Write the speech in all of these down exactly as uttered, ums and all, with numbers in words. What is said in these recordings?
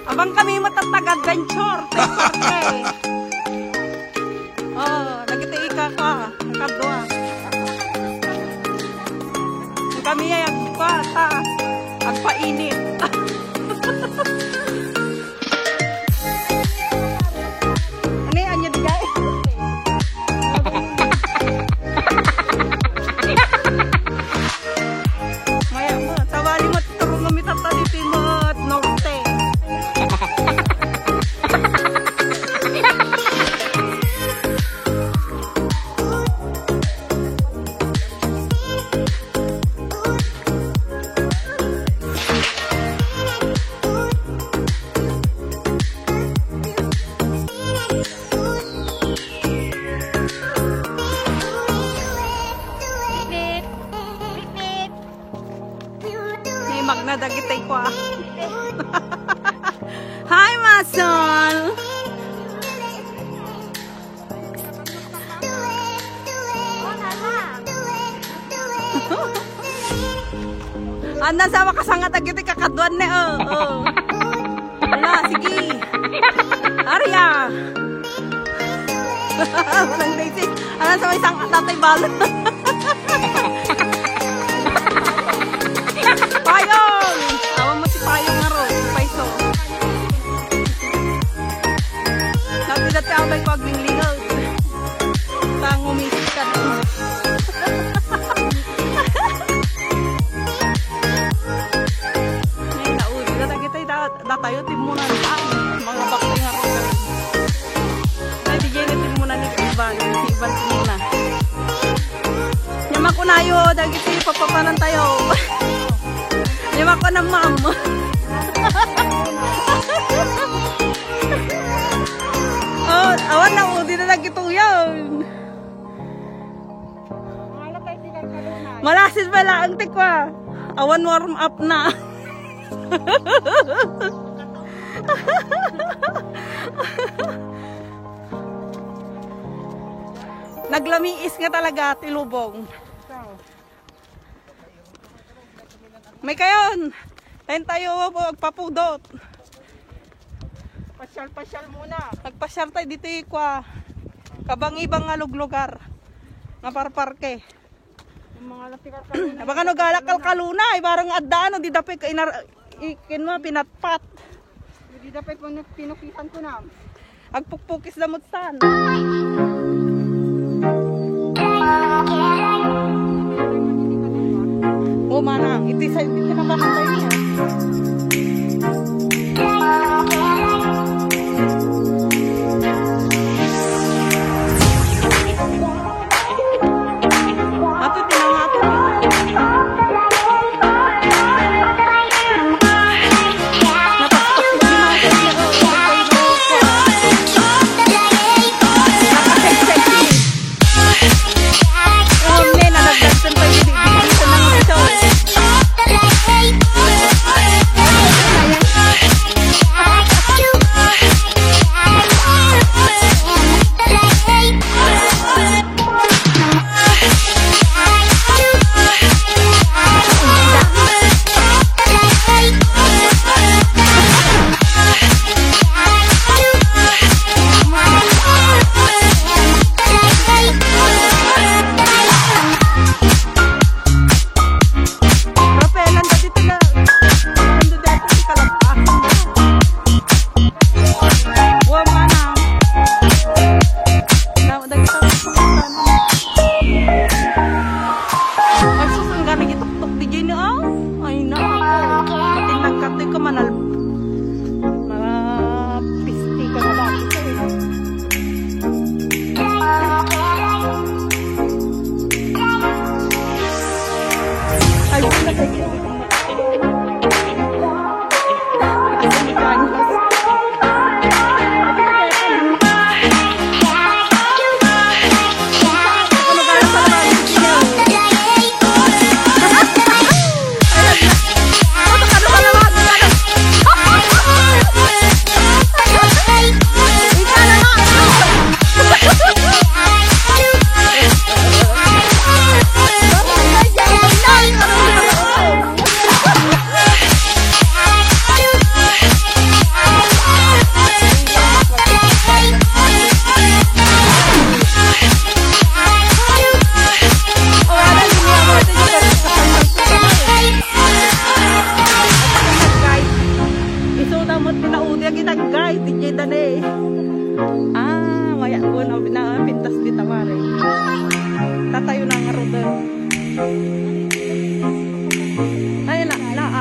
Abang kami met tattag adventure. Take care, eh. Oh, dagiti ika ka, kadua. Kami ay agpa, ta, agpainit. Ano yan, yun, guys? Maya mo, tawali mo, turo mo, mitata di Timot Norte. Ni Magna dagiti kua. Hi, Masol! Andan sa makasangat dagiti kakaduan ni, oh, oh. Ala, sige. Aria. Walang basic. Andan sa may sang tatay balo. Payong! Awan mo si Payong nga ro, si Payso. Dati-dati abay ko aglinglingag. Tango, misis ka na. Ay, nauli na dagiti da-, datayo, timmunan pa. Mga bakti nga ro. Ay, di dyan, timmunan ni Ivan. Si Ivan tinina. Nia makunayo, dagiti papapanantayo. Nia makuna, ma'am. Oh, awan na, udi na nagituyan. Malasin pa lang, tikwa. Awan warm up na. Naglamiis nga talaga ti lubong. May kayon, tayo tayo po agpapudot. Pasyal-pasyal muna. Nagpasyal tayo dito, eh, kwa. Kabang-ibang nga luglugar. Nga parparke. Yung mga nagtikarkaruna. Baka no galak kalkaluna, eh, parang adda, ano, di dapit ka inar-, ikin mo, pinatpat. Di dapit pinu-, pinukisan ko na. Agpukpukis damot san. O, manang, iti sa, iti na ba ang tayo niya? Ato, tinangato. Rapelan ka dito na. Ando dito si Kalapasang. Wa, manang. Na, dagita. Ay, sus, ang gani ituktok di dyan, ah. Ay, na. Atin nagkatoy ka, manal-, mapisti ka na ba? Ay, wala kayo.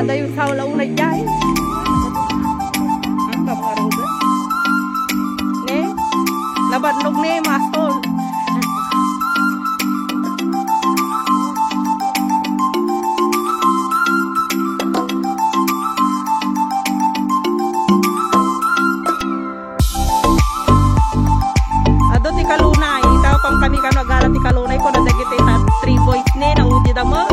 Dayon sa ulauna jay. Ang kamarang doon. Ne? Nabadnog ne, masol. Adu ti kalunay, ita pang kami kano agala ti kalunay ko, nadagiti ta three boys ne, naudi da mo.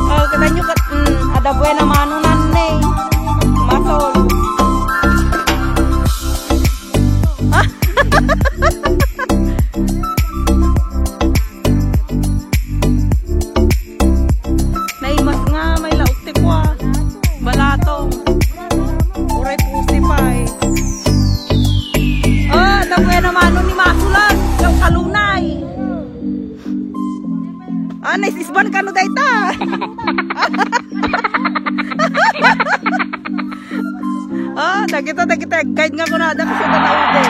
Oh, kita nyo kat, mm, ada buena mano nan ne. Masol. Naimas nga, may laok ti kua. Balatong. Uray pusi pay. Ah, da buena mano ni masulan. Yung kalunay. Ah, naisisban kano dayta. Ah, dagita, dagita. Guide nga kunada kasi da naude.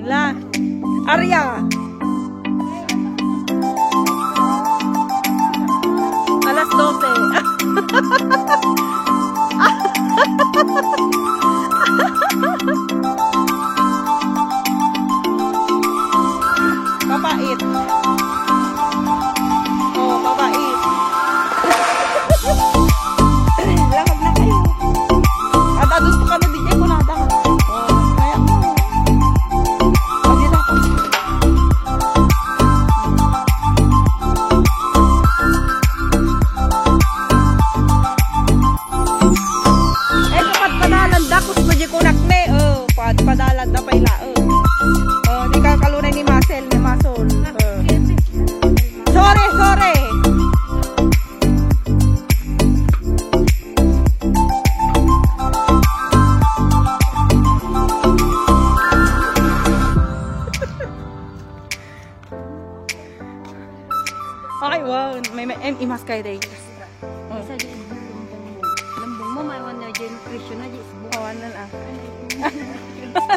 La. Aria. Alas dose. Papait. Oh, papait. Lakad na kayo. At adus ko kano di kayo kunada. Oh, kaya mo. Pwede na ako. Eh, kapadpadalan da, kus pwede kunak ne. Oh, padpadalan da pay la, oh. Oh, di ka kalunay ni Masel, ni Masol. Oh. Sorry, sorry. Ay, wow. May, may, em, imas kayo, day. Oh. Isa di lambong mo. Lambong mo, may one na dyan, presyo na di isbo. Awan na lang.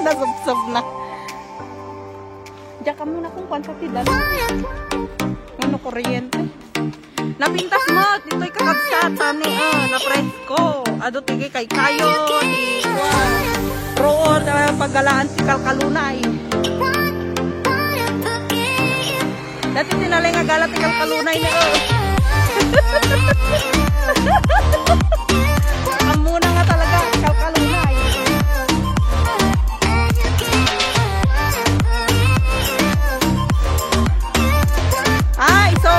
Nasubsob na. Diyan ka muna kung kwan sa pidal. Ano, kuryente? Napintas mo, dito'y kakabsatan ni, ah, napresko. Adu, tigay kay kayo, di, ah, roon, ah, paggalaan ti kalkalunay. Dati tinalay nga gala ti kalkalunay na, oh. Ammona nga talaga, kalkalunay. Ay, so.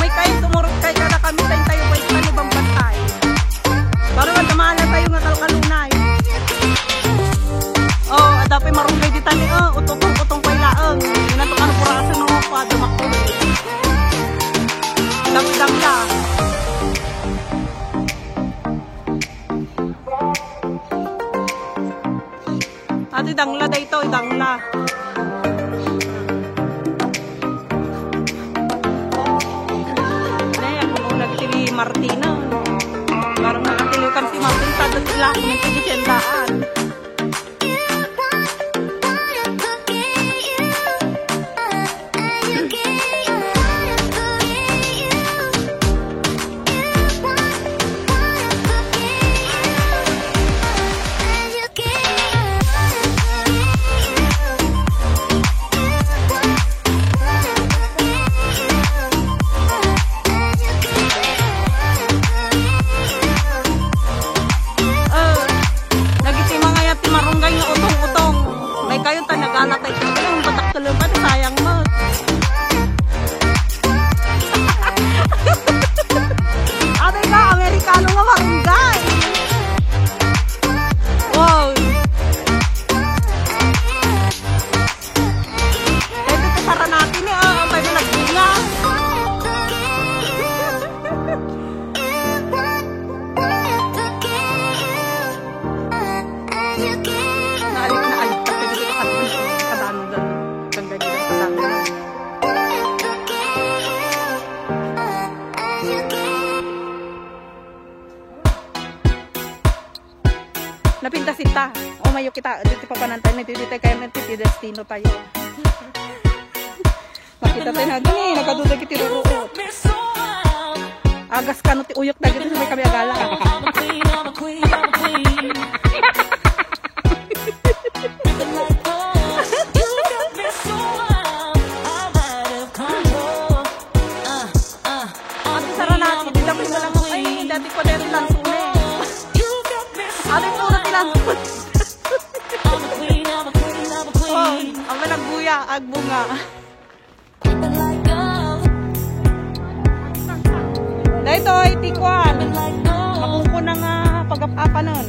May kayo tumurot kay kada kami, tayo, tayo, pwede pa ni Bambantay. Baro nga dumaan na tayo nga kalkalunay. Oh, adda pay marunggay di tani, oh, utong, utong pay laeng. Yun ang tukang puraso ng mga kwadro maktuloy. Dami-dami na. Ati dangla daytoy, dangla. Ne, ako nung nagtili Martina. Parang nakatiliw kan si Martin, sa dati lahat ng tigisendaan. Oh, dagiti mangayat Napintas ita. O, mayo kita. Dito papanantay na dito tayo kaya may destino tayo. Makita tayo na dun eh. Nagaduda kita ruruot. Agas kano ti uyok dagiti sa may kami agala. Ate Sara natin, dati ko lang, ay, dati ko deri lang tune. Ate, puro ti lang tune. Oh, ang nagbuya, agbunga. Daytoy, ti kuan. Makukuna nga pagap-apanon.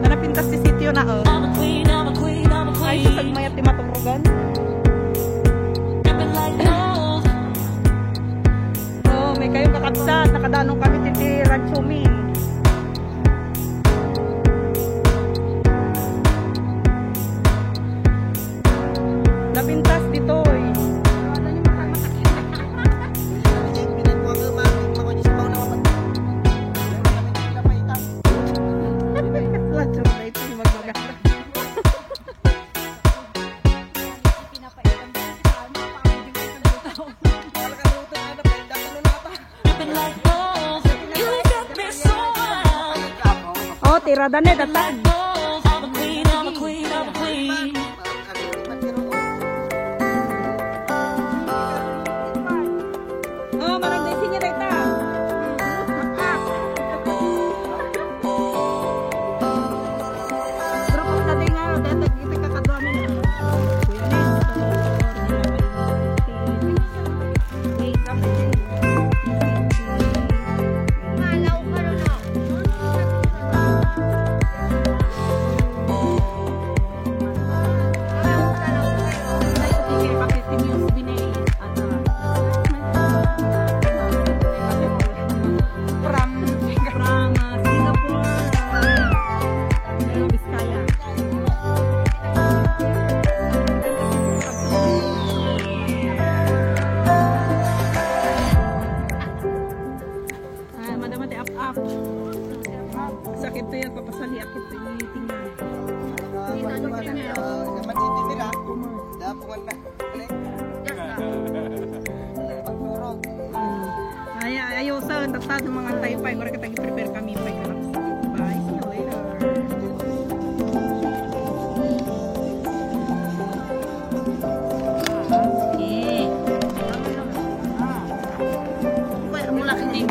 Napintas ti sitio na, oh. Ay, susag mayat ti matuprogan. Oh, may kayong kakabsat, nakadanon kami ti, ti Rancho Min. Napintas ditoy. Lahat siya na ito, magbaga. Oh, tirada na datan. Oh, maragday siya dayta. Grupo na din nga, dahil iti kakadwa na. From, from, uh, Singapore, uh, Biscaya. Ah, madama ti ap-ap. Sakit to yan, papasali akit to yung tingnan. Naman yung titira. Dapungan na. Ay, ay, ayo sa, tatad, mga antay pa, yung kita prepare kami pa, yung bye, see you later. Okay. Mula kay